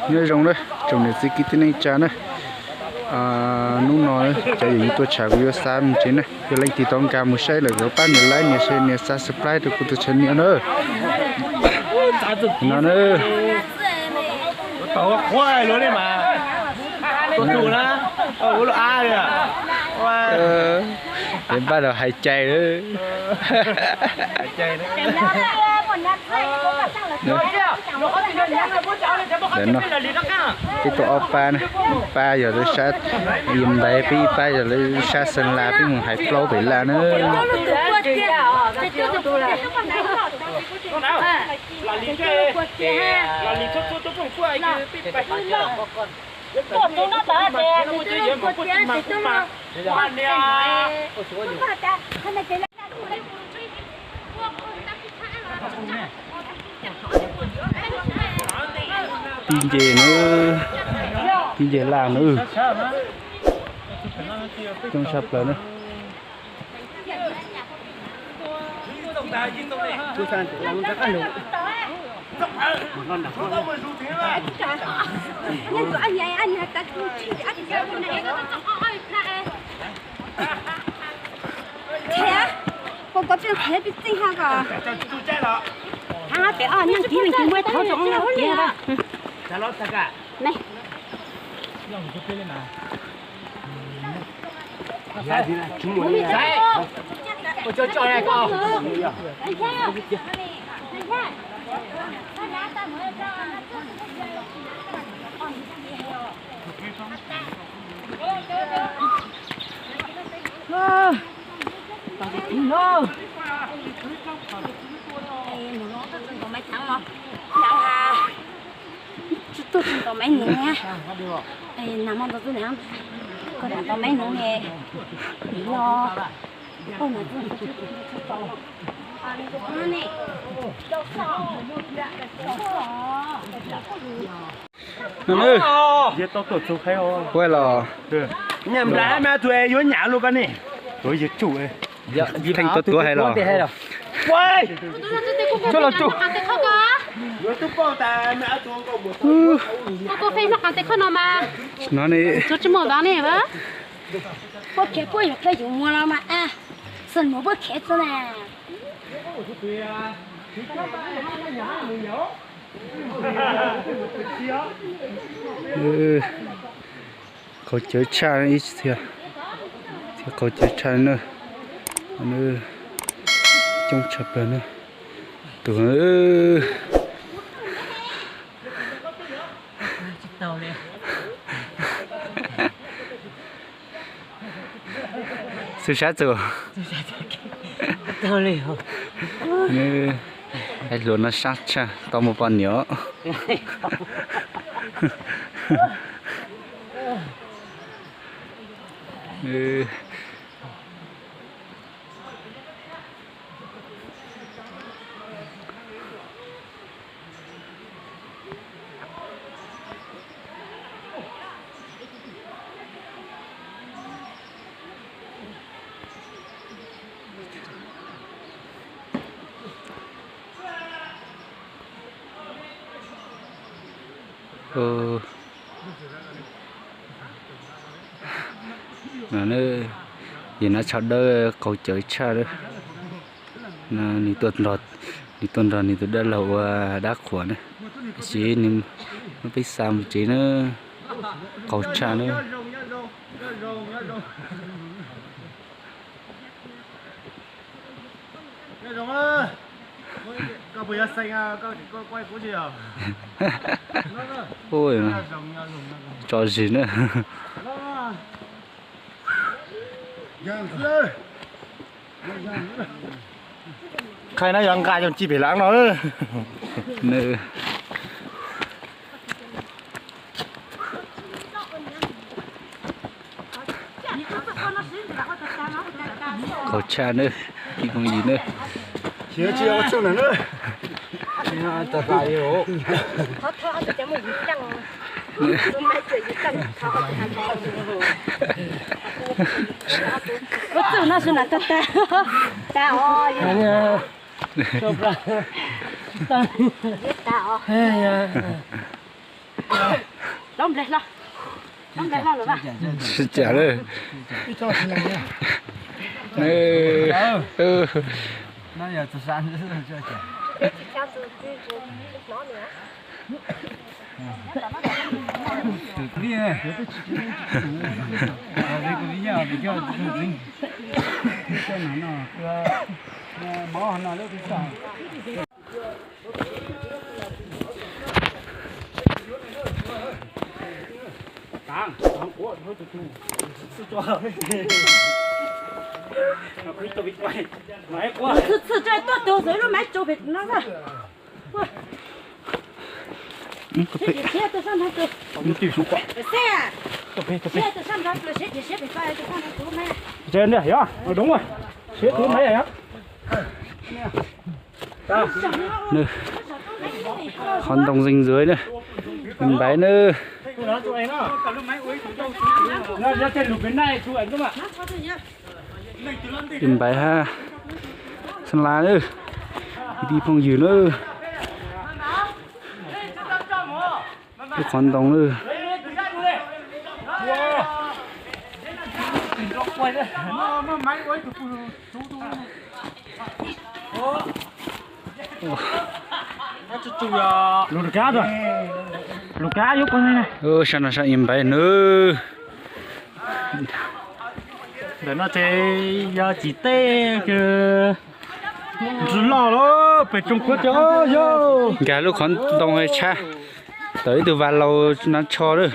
Nyob zoo na, tsoom niam txiv kwv tij neej tsa na. Hnub no cov yawm yij tuaj tsham kuv yuav xa mus tsev na, yog leej twg tau nkag mus saib lawm kom pab nias like, nias share, nias subscribe rau kuv tus channel na. No na. Peb npaj los hais cai lawm. Lawm no, peb tuaj ob pab na, ib pab yog lawv sab Yis Npais, peb ib pab yog lawv sab Xeeb Las, peb mus hais plaub pem laj na. Tib nce na, tib nce laj na. Coob tshaj plaws na. Koj koj pheej qhia peb txeej ha koj. Hab pem oj neeg kiv leej twg muaj thauj zoo ua tiag. Tsis tuaj tsis tau maiv neeg na. Nag hmo ntau txug na, koj tau maiv neeg ne. Nim no ua los nyam nplas mas tus yuav nyam lug koj ne. Tuav yawg tsuj, pheej tuav tuav hais los. No ne, puab khev puab yuav khev yuav muag los mas, xwm muag puab khev txog na. Qaug cawv tshaj ib txhia, txhia qaug cawv tshaj na. Coob tshaj plaws na. Tus xwb sab txug. Hluas no sab tshaj tau mus poj niam. Yog nab tsho dawb qaug cawv tshaj lawm. Nws tuaj nrog nws tus dab laug ua dab qhuas na, tab sis nws muab peb xa mus tsev na, qaug tshaj na. Tso zis na. Qhai na yog nqa coj ci pem lav no. Qaug tshaj na, ib phooj ywg na. Ua txuj no su na tag tag. Tag os. Tag os. Sib cam lawm. Txhwj txhwj tuaj tug xwb lub maiv tsaus pem no. Qhov ntoo zeeg zuav na, Npaiv na. Npaiv hab Xeeb Las na, kwv tij phooj ywg na. Lub qhov ntoo na. Sab no sab Npaiv na. Ntawm no ces yog tsis tej ntsis loj lawm pem tsoom kuab ces yog nkag lub qhov ntoo tshab tawm ib tug vas laus na tsho lawm.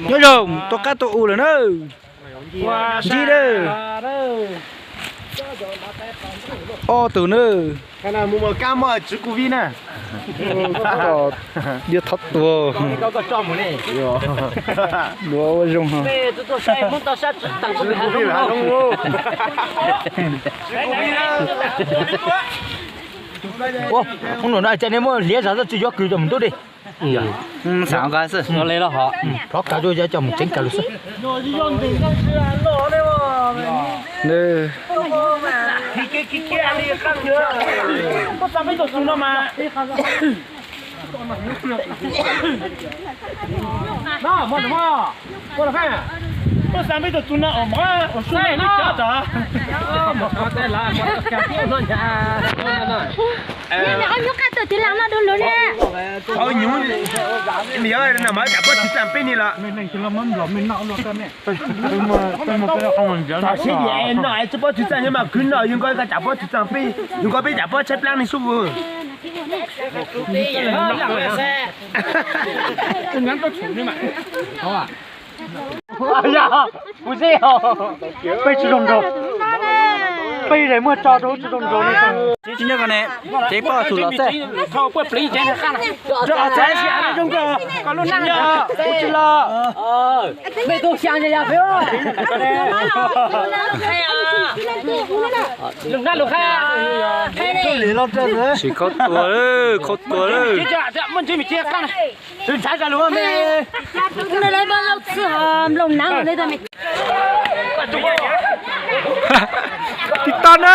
Nyob zoo, tuaj qab tuaj u lawm na. Ntsib na. Ob tug na. Mus kab muaj tswv kuv vib na. Yuav thov tua. Duav ua zoo ho. Ua, hnub no cas nej muab hliav zog tsis yuav kws coj mus ntuj li. Xav nqa xwb. Thov kav, coj mus tseev kav lug xwb. Tsis paub tswv txaj nyob mas kwv no yog nkawd ka tsam paub tswv txaj nyob mas kwv no yog nkawd ka tsam paub tswv txaj peb. Yog nkawd peb tsam paub tswv txaj peb, yog nkawd peb tsam paub tswv txaj peb. Peb tsis zoo nraug, peb zais muag tso rau tsis zoo nraug li. Tsis nyob ko ne, ces poj tug los xwb. Tsis los. Mej tug xyaa yog peb. Lug nab lug qab. Tsis khaub tua lawm, khaub tua lawm. Tus ntxhais tsa lug me. Tib toj na.